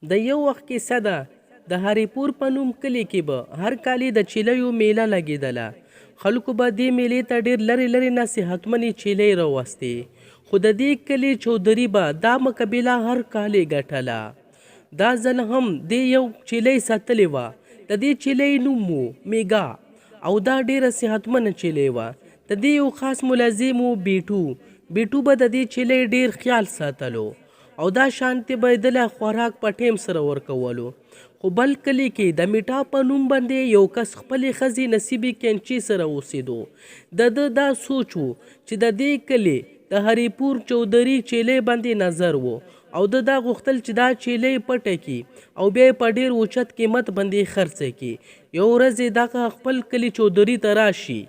د یو وخت کیسه ده، د هریپور په نوم کلي کې به هر کال د چیلیو میله لګېدله. خلکو به دې میلې ته ډېر لرې لرې نه صحتمنې چیلۍ راوستې، خو د دې کلي چودري به دا مقابله هر کال ګټله. دا ځل هم دې یو چیلۍ ساتلې وه. د دې چیلۍ نوم و میګا او دا ډېره صحتمنه چیلۍ وه. د دې یو خاص ملازم و بیټو. بیټو به د دې چیلۍ ډېر خیال ساتلو او دا شانتې به یې دله خوراک په ټیم سره ورکولو. خو بل کلي کې د میټا په نوم باندې یو کس خپلې ښځې نصیبې کینچې سره اوسېدو. د ده دا سوچ و چې د دې کلي د هریپور چودري چیلۍ باندې نظر و او ده دا غوښتل چې دا چیلۍ پټه کړي او بیا یې په ډېر اوچت قیمت باندې خرڅه کړي. یوه ورځ یې دغه خپل کلي چودري ته راشي.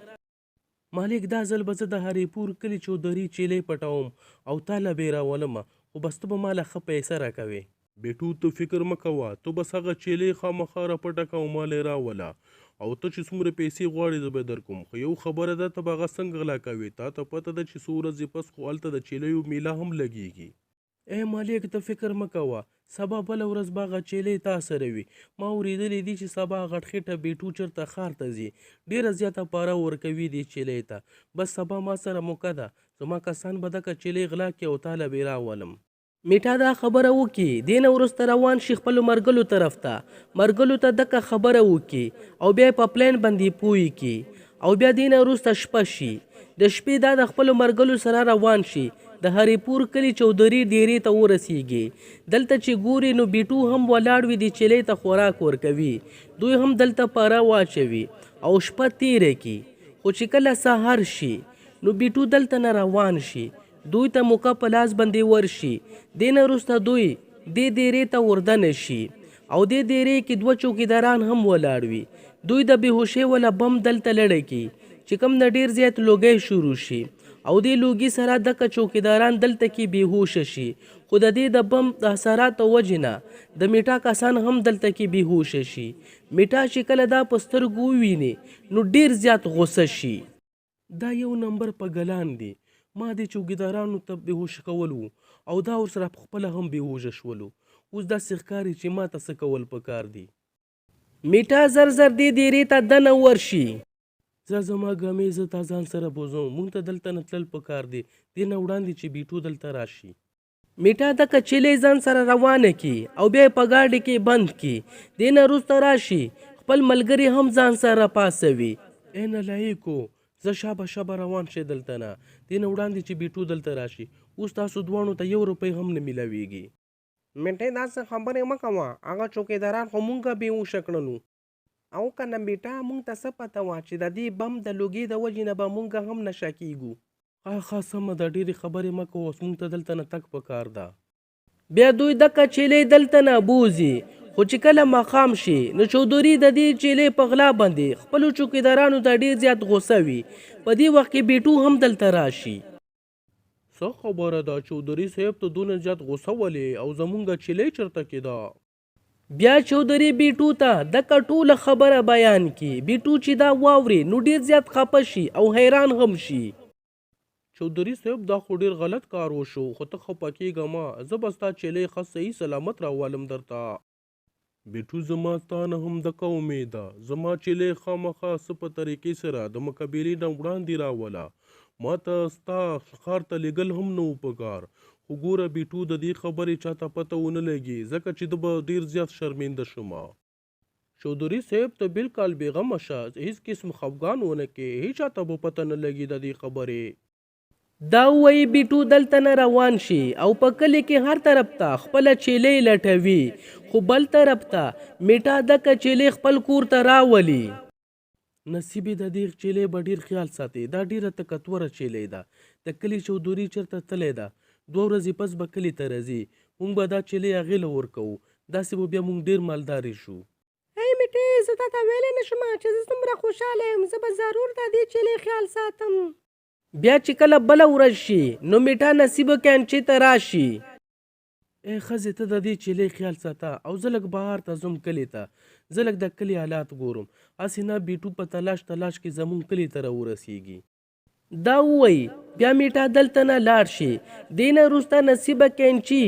مالک دا ځل به زه د هریپور کلي چودري چیلۍ پټوم او تاله به یې راولم، خو بس ته به ماله ښه پیسه راکوې. بیټو ته فکر مه کوه، ته بس هغه چیلۍ خامخا راپټه که او ماله یې راوله او ته چې څومره پیسې غواړې زه به یې درکوم، خو یو خبره ده ته به هغه څنګه غلا کوې، تاته پته ده چې څو ورځې پس خو هلته د چیلیو میله هم لګیږي. ای مالک ته فکر مه کوه، سبا بله ورځ به هغه چیلۍ تا سره وي. ما اورېدلي دي چې سبا غټ خېټه بیټو چېرته ښار ته ځي، ډېره زیاته پاره ورکوي دې چیلۍ ته. بس سبا ما سره موقع ده، زما کسان به دغه چیلۍ غلا کړي او تاله به یې راولم. میټا دا خبره وکړي، دې نه وروسته روان شي خپلو مرګلو طرف ته، مرګلو ته دکه خبره وکړي او بیا یې په پلان باندې پوه کړي او بیا دې نه وروسته شپه شي. د شپې دا د خپلو مرګلو سره روان شي، د هریپور کلي چودري ډیرې ته ورسیږي. دلته چې ګوري نو بیټو هم ولاړ وي، دې چیلۍ ته خوراک ورکوي. دوی هم دلته پره واچوي او شپه تیره کړي. خو چې کله سهار شي نو بیټو دلته نه روان شي، دوی ته موقع په لاس باندې ورشي. دې نه وروسته دوی دې دیرې ته وردنه شي او دې دیرې کې دوه چوکیداران هم ولاړ وي. دوی د بېهوشۍ ولا بم دلته لړه کي چې کوم نه ډېر زیات لوګی شروع شي او دې لوګي سره دکه چوکیداران دلته کې بېهوشه شي، خو د دې د بم د اثراتو وجې نه د میټا کسان هم دلته کې بېهوشه شي. میټا چې کله دا په سترګو وویني نو ډېر زیات غوسه شي. دا یو نمبر پګلان دي، ما دې چوکیدارانو ته بېهوشه کول وو او دا ورسره پخپله هم بېهوشه شولو. اوس داسې ښکاري چې ماته څه کول پکار دي. میټا زر زر دې دیرې ته دنه ورشي. ځه زما ګامې، زه تا ځان سره بوځم، مونږ ته دلته نه تلل پکار دي، دې نه وړاندې چې بیټو دلته راشي. میټا دکه چیلۍ ځان سره روانه کړي او بیا یې په ګاډي کې بند کړي. دې نه وروسته راشي خپل ملګري هم ځان سره راپاڅوي. ای نالایقو، ځه شابه شابه روان شئ دلته نه، دې نه وړاندې چې بیټو دلته راشي. اوس تاسو دواړو ته یو روپۍ هم نه میلاویږي. میټې داسې خبرې مه کوه، هغه چوکیداران خو مونږ بې هوشه کړلو. او که نه بیټا، مونږ ته څه پته وه چې د دې بم د لوګي د وجې نه به مونږ هم نشه کیږو. ښه ښه سمه ده، ډېرې خبرې مه کوه، اوس مونږ ته دلته نه تګ په کار ده. بیا دوی دکه چیلۍ دلته نه بوځي، خو چې کله ماښام شي نو چودري د دې چیلۍ په غلا باندې خپلو چوکیدارانو ته ډېر زیات غوسه وي. په دې وخت کې بیټو هم دلته راشي. څه خبره ده چودري صیب، ته دونه زیات غوسه ولې یې او زمونږ چیلۍ چرته کې ده؟ بیا چودري بیټو ته دکه ټوله خبره بیان کړي. بیټو چې دا واوري نو ډېر زیات خپه شي او حیران هم شي. چودري صیب دا خو ډېر غلط کار وشو، خو ته خپه کېږه مه، زه به ستا چیلۍ ښه صحیح سلامت راوالم درته. بیټو زما ستا نه هم دکه امید ده، زما چیلۍ خامخا څه په طریقې سره د مقابلې نه وړاندې راوله، ماته ستا ښار ته لېږل هم نه وو پکار، خو ګوره بیټو د دې خبرې چاته پته ونه لګي ځکه چې ده به ډېر زیات شرمنده شم. چودري صیب ته بلکل بې غمه شه، هیڅ قسم خفګان ونه کې، هیچا ته به پته نه لګي د دې خبرې. دا ووایي بیټو دلته نه روان شي او په کلي کې هر طرف ته خپله چیلۍ لټوي، خو بل طرف ته میټا دکه چیلۍ خپل کور ته راولي. نصیبې د دې چیلۍ به ډیر خیال ساتې، دا ډیره طاقتوره چیلۍ ده، د کلي چودري چرته تللی ده، دوه ورځې پس به کلي ته راځي، مونږ به دا چیلۍ هغې له ورکوو، داسې به بیا مونږ ډیر مالدارې شو. ای میټې، زه تاته ویلی نه شم چې زه څومره خوشحاله یم، زه به ضرور د دې چیلۍ خیال ساتم. بیا چې کله بله ورځ شي نو میټا نصیبه کینچې ته راشي. ای ښځې ته د دې چیلۍ خیال ساته او زه لږ بهر ته ځم کلي ته، زه لږ د کلي حالات ګورم، هسې نه بیټو په تلاش تلاش کې زمونږ کلي ته راورسیږي. دا ووایي بیا میټا دلته نه لاړ شي. دې نه وروسته نصیبه کینچي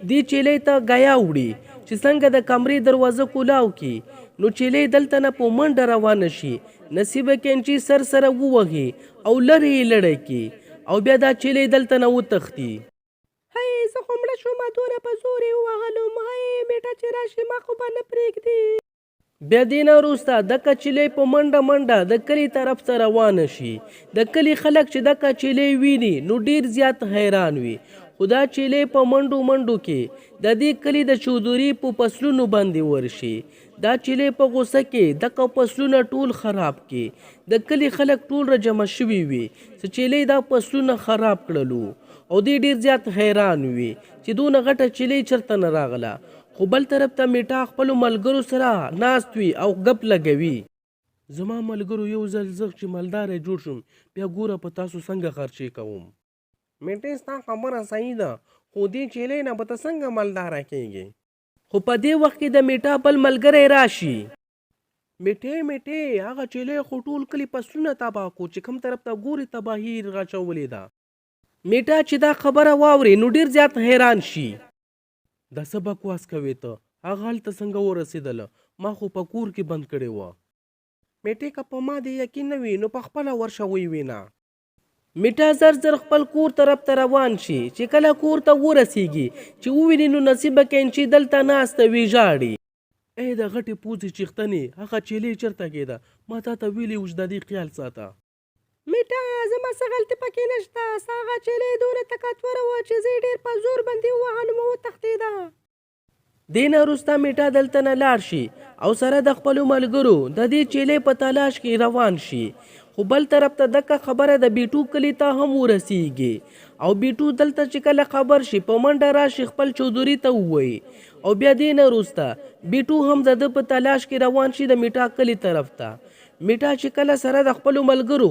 دې چیلۍ ته ګیا وړي، چې څنګه د کمرې دروازه کولاو کړي نو چیلۍ دلته نه په منډه روانه شي، نصیبه کینچي سر سره ووهي او لرې یې لړه کړي او بیا دا چیلۍ دلته نه وتښتي. هی زه خو مړه شوم، دومره په زور یې ووهلم، هی میټه چې راشي ما خو به نه پرېږدي. بیا دې نه وروسته دکه چیلۍ په منډه منډه د کلي طرف ته روانه شي. د کلي خلک چې دکه چیلۍ ویني نو ډیر زیات حیران وي، خو دا چیلۍ په منډو منډو کې د دې کلي د چودري په فصلونو باندې ورشي. دا چیلۍ په غوسه کې دکه فصلونه ټول خراب کړي. د کلي خلک ټول راجمع شوي وي چې چیلۍ دا فصلونه خراب کړلو او دی ډیر زیات حیران وي چې دونه غټه چیلۍ چرته نه راغله. خو بل طرف ته میټا خپلو ملګرو سره ناست وي او ګپ لګوي. زما ملګرو یو ځل زه چې مالداری جوړ شوم بیا ګوره په تاسو څنګه خرچې کوم. میټې ستا خبره صحیح ده خو دې چیلۍ نه به ته څنګه مالداره کیږې؟ خو په دې وخت کې د میټا بل ملګری راشي. میټې میټې هغه چیلۍ خو ټول کلي فصلونه تباه کړو، چې کوم طرف ته ګورې تباهي یې راچولې ده. میټا چې دا خبره واوري نو ډیر زیات حیران شي. دا څه بکواس کوې ته، هغه هلته څنګه ورسېدله، ما خو په کور کې بند کړې وه. میټې که په ما دې یقین نه وي نو په خپله ورشه ویې وینه. میټا زر زر خپل کور طرف ته روان شي، چې کله کور ته ورسېږي چې وویني نو نصیبه کینچي دلته ناسته وي ژاړي. ای د غټې پوزې چښتنې، هغه چیلې چرته کېده، ما تاته ویلي وو چې د دې خیال ساته. میټا زما څه غلطي پکې نشته، ستا هغه چیلې دومره طاقتوره وه چې زه یې ډېر په زور باندې ووهلم او وتښتېده. دې نه وروسته میټا دلته نه لاړ شي او سره د خپلو ملګرو د دې چیلې په تلاش کې روان شي، خو بل طرف ته دکه خبره د بیټو کلي ته هم ورسیږي او بیټو دلته چې کله خبر شي په منډه راشي خپل چودري ته ووایي او بیا دې نه وروسته بیټو هم د ده په تلاش کې روان شي د میټا کلي طرف ته. میټا چې کله سره د خپلو ملګرو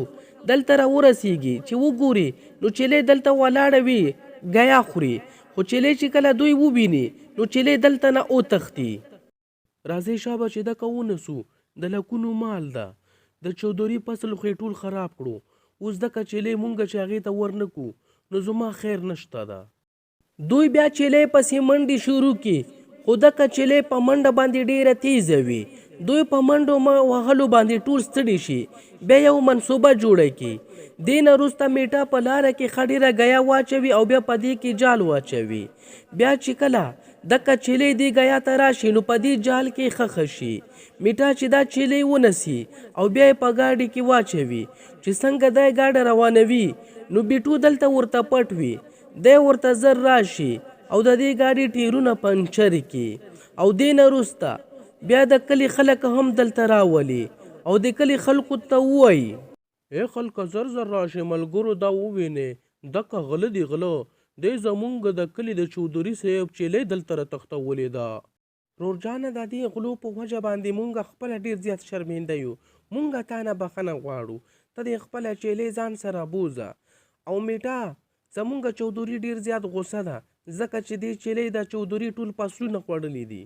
دلته راورسیږي چې وګوري نو چیلې دلته ولاړه وي ګیا خوري، خو چیلې چې کله دوی وویني نو چیلې دلته نه وتښتي. راځئ شابه چې دکه ونسو، د لکونو مال ده، د چودري فصل خو یې ټول خراب کړو، اوس دکه چیلې مونږ چې هغې ته ورنه کړو نو زما خیر نشته ده. دوی بیا چیلۍ پسې منډې شروع کړي، خو دکه چیلۍ په منډه باندې ډیره تیزه وي، دوی په منډو وهلو باندې ټول ستړي شي، بیا یو منصوبه جوړه کړي. دې نه وروسته میټا په لاره کې ښه ډیره ګیا واچوي او بیا په دې کې جال واچوي. بیا چې کله دکه چیلۍ دې ګیا ته راشي نو په دې جال کې ښخه شي. میټا چې دا چیلۍ ونسي او بیا یې په ګاډي کې واچوي، چې څنګه دی ګاډه روانوي نو بیټو دلته ورته پټ وي، دی ورته زر راشي او د دې ګاډي ټیرونه پنچر کړي او دې نه وروسته بیا د کلي خلک هم دلته راولي او د کلي خلکو ته ووایي. ای خلکه زر زر راشئ ملګرو دا ووینئ دکه غله دي غله دی زمونږ د کلي د چودري صیب چیلۍ دلته راتښتولې ده. رور جانه د دې غلو په وجه باندې مونږ خپله ډېر زیات شرمنده یو، مونږ تا نه بخښنه غواړو، ته دې خپله چیلۍ ځان سره بوځه. او میټا زمونږ چودري ډېر زیات غوسه ده ځکه چې دې چیلۍ د چودري ټول فصلونه خوړلي دي.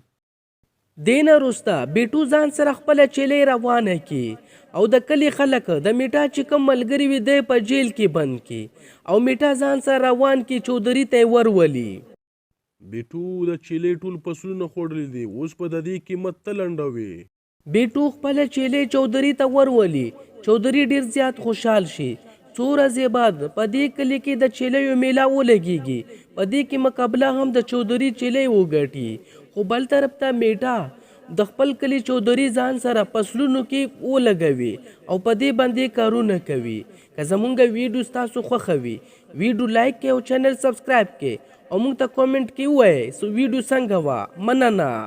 دې نه وروسته بیټو ځان سره خپله چیلۍ روانه کړي او د کلي خلک د میټا چې کوم ملګري وي دی په جیل کې بند کړي او میټا ځان سره روان کړي چودري ته یې ورولي. بیټو د چیلې ټول فصلونه خوړلي دي، اوس به د دې قیمت ته لنډوې. بیټو خپله چیلې چودري ته ورولي، چودري ډیر زیات خوشحال شي. څو ورځې بعد په دې کلي کې د چیلیو میله ولګیږي، په دې کې مقابله هم د چودري چیلې وګټي. خو بل طرف ته میټا د خپل کلي چودري ځان سره فصلونو کې ولګوي او په دې باندې کارونه کوي. که زمونږ ویډیو ستاسو خوښه وي ویډیو لایک کړئ او چینل سبسکرایب کړئ او موږ ته کومنټ کې ووایئ چې ویډیو څنګه وه. مننه.